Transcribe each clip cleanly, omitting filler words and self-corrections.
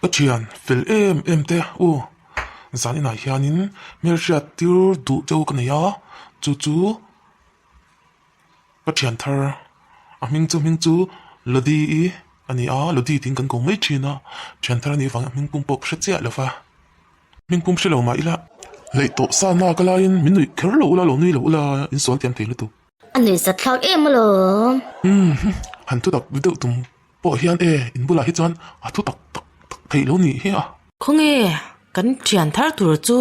Ka thian fel em em te u, zan inah hianin hmelhriat tir duh deuh ka nei a, chu chu ka thian thar a hming chu hming chu Lodi-i a ni a, Lodi tiin kan ko mai thin a, thian thar a nih avangin a hming pum pawh ka hre chiah lo va, hming pum hre lo mah ila hleih tawh sa na ka laiin min nuih kher lo ula lo nui lo ula insual thiam thei lutuk. A nuihzat thlak em alawm. Umm han thutak deuh tum Pawh hian e, in bulah hi chuan a thu tak tak tak theih lo nih hi a. Khawnge kan thian thar tur chu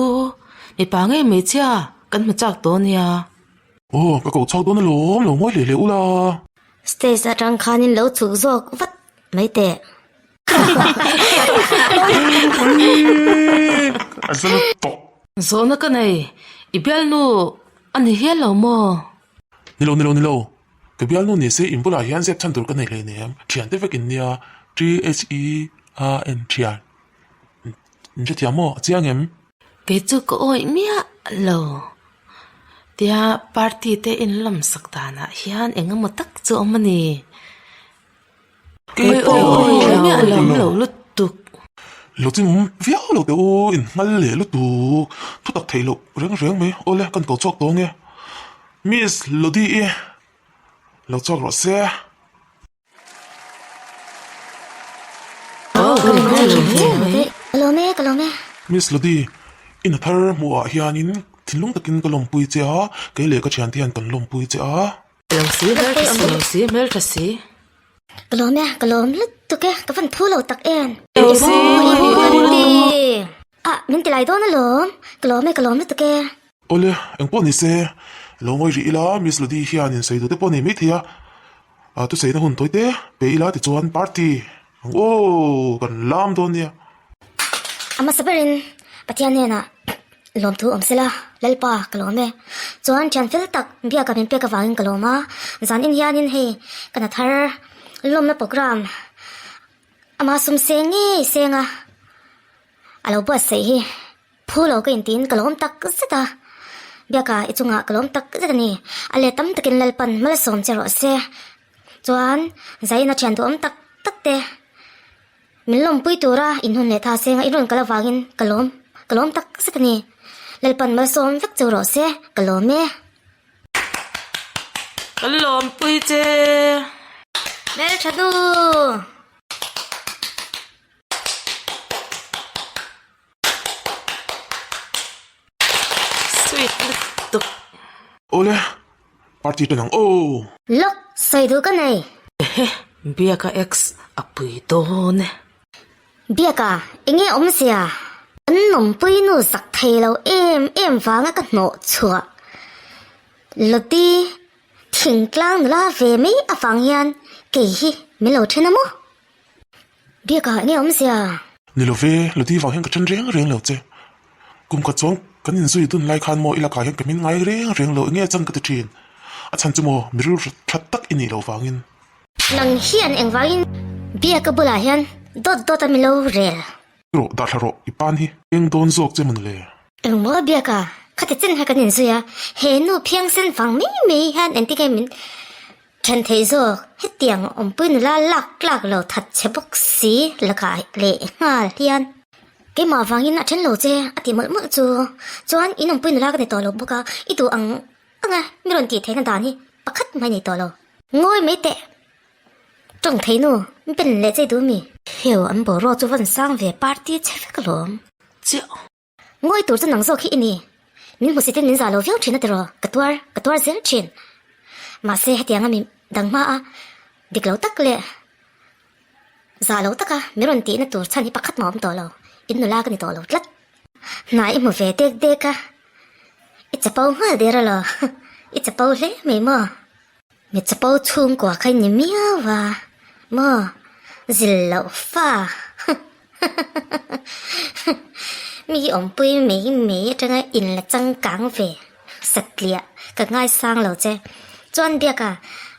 mipa ngei hmeichhia kan hmu chak tawh nia. Aw, ka ko chhuak dawn alawm, lo ngawi hle hle ula. Stage atang khanin lo chhuk zawk vat mai teh. A za lutuk. Zawhna ka nei, i bialnu a ni hial lo maw? Ni lo, ni lo, ni lo. Ka bialnu ni se in bulah hian zep chhan tur ka nei hle nia, thiante vek in nia, THEAN thian. In hrethiam maw? A chiang em? Kei chu ka awih miah lo. Tia party te in lawmsak danah hian eng emaw tak chu awm a ni. Kei pawh awih miah lo lo lutuk. Lo chim viau lo teh u, in nghal leh lutuk. Thutak theih loh reng reng mai. Awle, kan ko chhuak tawh ange. Miss Lodi-i lo chhuak rawh se. Ka lawm e, ka lawm e. Miss Lodi, i hna thar hmuhah hianin thinlung takin ka lawmpui che a, kei leh ka thiante hian kan lawmpui che a. Lo si hmeltha si, lo si hmeltha si. Ka lawm e, ka lawm lutuk e, ka van phu lo tak em. Lo si Ah, min ti lai dawn alawm, ka lawm e, ka lawm lutuk e. Awle, engpawh ni se, lo ngawi rih ila, Miss Lodi hian in sawi duh te pawh nei mai thei a, ah thusaina hun tawi te pe ila tichuan party ang aw kan lam dawn nia. A hmasa berin Pathian hnenah lawmthu awm sela, Lalpa ka lawm e. Chuan thian fel tak biaka min pek avangin ka lawm a, zan in hianin hei ka hna thar lawmna programme ama sum seng ngei seng a, a lo buatsaih hi. Phu lo ka intiin ka lawm tak zet a, Biaka i chungah ka lawm tak zet a ni. A let tam takin Lalpan malsawm che rawh se. Chuan Zaina thian duhawm tak tak te min lawmpui tura in hun leh tha senga i rawn kal avangin ka lawm ka lawm tak zet a ni. Lalpan malsawm vek che rawh se, ka lawm e. Ka lawmpui che. Hmeltha nu! Sweet lutuk. Awle, party tan ang aw. Lawk, sawi duh ka nei. Ehe, Biaka ex a pui dawn e. Biaka, enge awmzia? Kan nawmpui nu zak thei lo em em vanga ka hnawh chhuah. Loti, thingtlang nula ve mai avang hian kei hi min lo then a maw? Biakah enge awmzia? Ni lo ve, Lodi vang hian ka then reng reng lo che. Kum khat chuan kan inzui dun lai khan maw i lakah hian ka min ngai reng reng lo, enge a chan ka ti thin. A chhan chu maw mi rilru tha tak i nih loh vangin. Nang hian engvangin Biaka bulah hian dawt dawt a mi lo rel? Rawh, dah thla rawh, i pan hi eng dawn zawk che mawn le? Engmaw Biaka, khati chen kha kan inzui a, he nu phiangsen vang mai mai hian engtin nge min Then theih zawk, hetiang awmpui nula lak tlak lo that che bawk si lakah leh nghal hian keimah vangin a then lo che a tih mawlh mawlh chu chuan in awmpui nula ka ni tawh lo bawk a, i duh ang ang a mi rawn tih theihna dan hi pakhat mai nei tawh lo. Ngawi mai teh, tawng thei nu, ben leh che duh mi. Heu an boruak chu van sang ve party che vek alawm. Chiah. Ngawi tur chu nang zawk hi i ni. Min hmusitin min zah lo viau thin a tiraw, ka tuar, ka tuar zel thin. Mahse hetianga mi dang hma a, dik lo tak leh zah lo taka mi rawn tihna tur chhan hi pakhat mah a awm tawh lo, in nula ka ni tawh lo tlat. Hna i hmu ve dek dek a, i chapo nghal der alaw, i chapo hle mai maw? Mi chapo chhungkua kha i ni miau a maw? Zil loh fa Mi awmpui mai mai atanga in la changkang ve satliah ka ngaisang lo che. Chuan biaka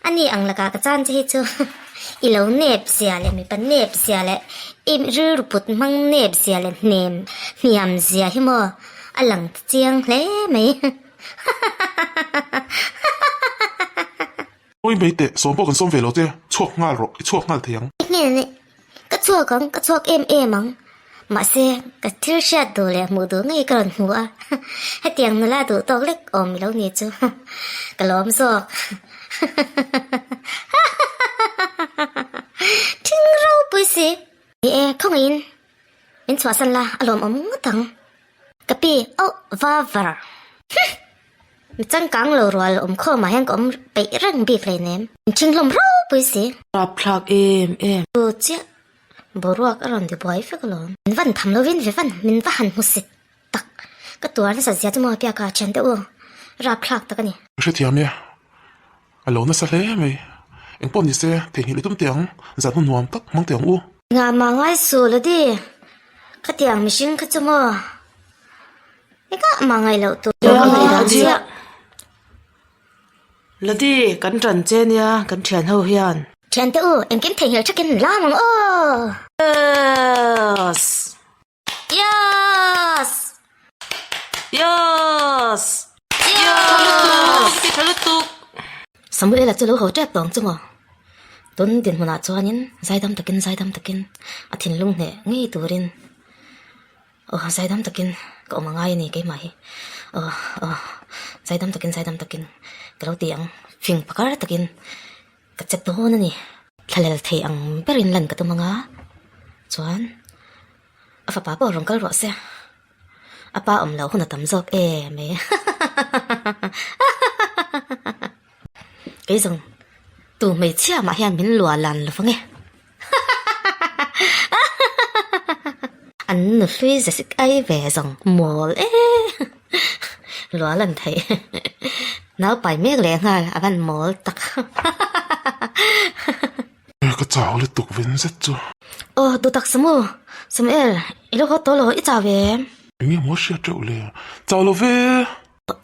ani ang lakah ka chan che hi chu i lo nep zia leh mipa nep zia leh i rilru put hmang nep zia leh hnem hniam zia hi maw a lang chiang hle mai. Awi mai teh, sawm pawh kan sawm ve lo che, chhuak nghal rawh, i chhuak nghal thei ang. Hnenah ka chhuak ang, ka chhuak em em ang. Mahse, ka thil hriat duh leh hmuh duh ngei ka rawn hmu a, hetiang nula duh tawk lek awm i lo ni chu ka lawm zawk. Thing ropui si! Ni e, khawngaihin min chhuahsan la a lawmawm ngawt ang. Ka pi, oh, va var. Huh! Mi changkang lo rual awm khawmah hian ka awm peih reng bik hleinem. Min thing hlawm ropui si. Rapthlak em em. Chu chiah boruak a rawn ti buai vek alawm. Min van tham lovin ve van min va han hmu sit tak. Ka tuar nasa zia chu maw piaka thian te u. Rapthlak tak a ni. Ka hrethiam e. A lo nasa hle mai. Engpawh ni se theihnghilh i tum teh ang. Zan hun nuam tak hmang teh ang u. Engah mah ngai suh la di. Khatiang mihring kha chu maw. Engah mah ngaih loh tur ka ngaihdan chiah. Ladi, kan ṭan che nia, kan ṭhian ho hian. Ṭhian te u, engkim theihnghilh ṭhakin lam ang aw! Yes! Yes! Yes! Yes! Ti ṭha lutuk! Samuela chu lo haw ṭep tawng chu maw? Tun dinhmunah chuanin zaidam takin zaidam takin a thinlung hneh ngei turin Aw zaidam takin ka awm a ngai a ni keimah hi aw aw zaidam takin zaidam takin ka lo ti ang fing pakar takin ka che dawn a ni thlalel thei ang berin lan ka tum ang a chuan a fapa pawh rawn kal rawh se a pa awm loh hun a tam zawk em mai hahahaha kei zawng tu hmeichhia mah hian min luah lan lo vang e. An nu hlui ze sik ai ve zawng mawl e lual an theih nau pai mek leh nghal a van mawl tak Ka chau lutuk ven zet chu. Aw duhtak Samu, Samuel i lo haw tawh lo i chau em? Enge maw hriat teuh le, chau lo ve.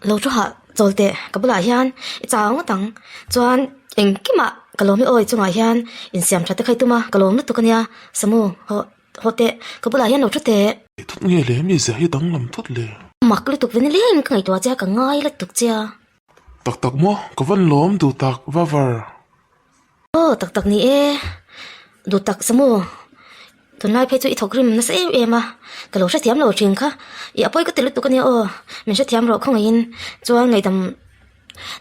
Lo thu hah chawl teh ka bulah hian i chau ngawt ang chuan engkimah ka lawm i awi chungah hian insiam tha te kha i tum a ka lawm lutuk ania Samu haw haw teh ka bulah hian lo thu teh. Thut nge le mi zia hi danglam thut le. Mak lutuk ve nileng ka ngaihtuah che a ka ngai lutuk che a. Tak tak maw ka van lawm duh tak vavar. Aw tak tak ni e, duh tak Samu, tunlai phei chu i thawk rim nasa em em a, ka lo hrethiam lo thin kha, i a pawi ka ti lutuk ania aw, min hrethiam rawh khawngaihin chuan ngaihdam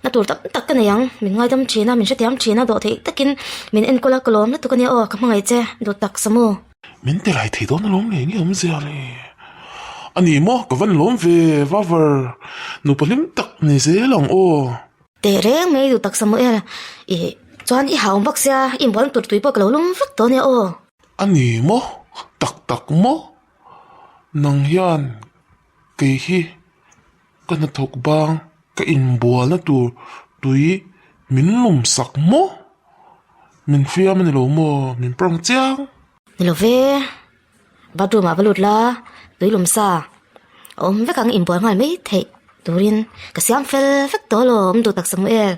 na tur tam tak ka nei ang, min ngaidam thin a, min hrethiam thin a, dawh theih takin min enkawl a, ka lawm lutuk ania aw, ka hmangaih che, duh tak Samu. Min ti lai thei dawn alawm le, nge awmzia le? A ni maw, ka van lawm ve, Vavar, nupa hlim tak ni zel ang aw. Teh reng mai duh tak Samuel, ih chuan i hau bawk sia, i inbual tur tui pawh ka lo lum vek tawh ania aw. A ni maw? Tak tak maw? Nang hian kei hi ka hnathawk bang ka inbualna tur tui min lum sak maw? Min fiam a ni lo maw? Min prank chiang. Ni lo ve. Bathroom ah va lut la, tui lum sa a awm vek ang inbual nghal mai theih turin ka siam fel vek tawh alawm duh tak Samuel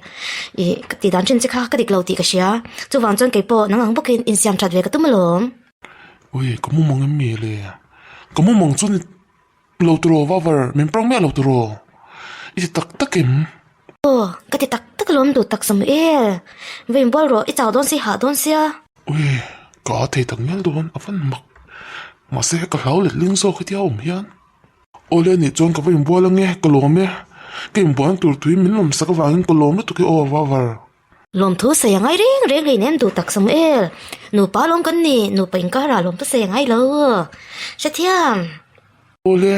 ih ka tih dan thin che kha ka dik lo tih ka hria chuvang chuan keipawh nang ang bawkin insiam that ve ka tum alawm. Ui ka mumang em mi le ka mumang chu ni lo turaw vavar min prank miah lo turaw i ti tak tak em. Aw ka ti tak tak alawm duh tak Samuel va inbual rawh i chau dawn si hah dawn sia. Ui, ka a thei tak mial dawn, a van mak. Mahse ka hlau let ling zawk hetia awm hian. Awle anih chuan ka va inbual ange, ka lawm e. Ka inbuan tur tui min lawm sak avangin ka lawm lutuk e aw Vavar. Lawmthu sawi a ngai reng reng hleinem duh tak Samuel. Nupa lawm kan ni, nupa inkara lawmthu sawi a ngai lo. Hrethiam. Awle,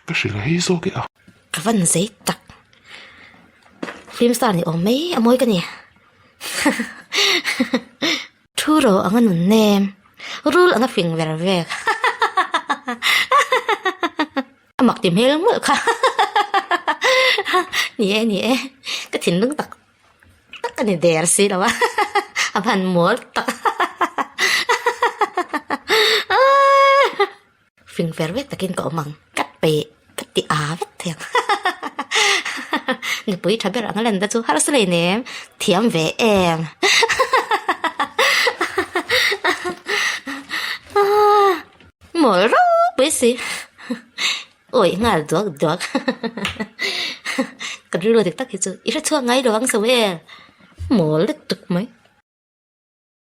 ka hrilh hei zawk e a. Ka van zei tak. Film star ni awm mai a mawi ka ni. Thu ro anga nun nem, rul anga fing ver vek. A mak ti hmel mawlh kha. Ni e, ni e, ka thinlung tak tak a ni der si lo a, a van mawl tak. Fing ver vek takin ka awm ang, ka peih, ka ti a vek thei ang. Nupui tha ber ang a lan te chu harsa lei nem, thiam ve em. Mawl ropui si, awih nghal duak duak. Ka rilru dik tak hi chu i hre chhuak ngai lo ang Samuel, mawl lutuk mai.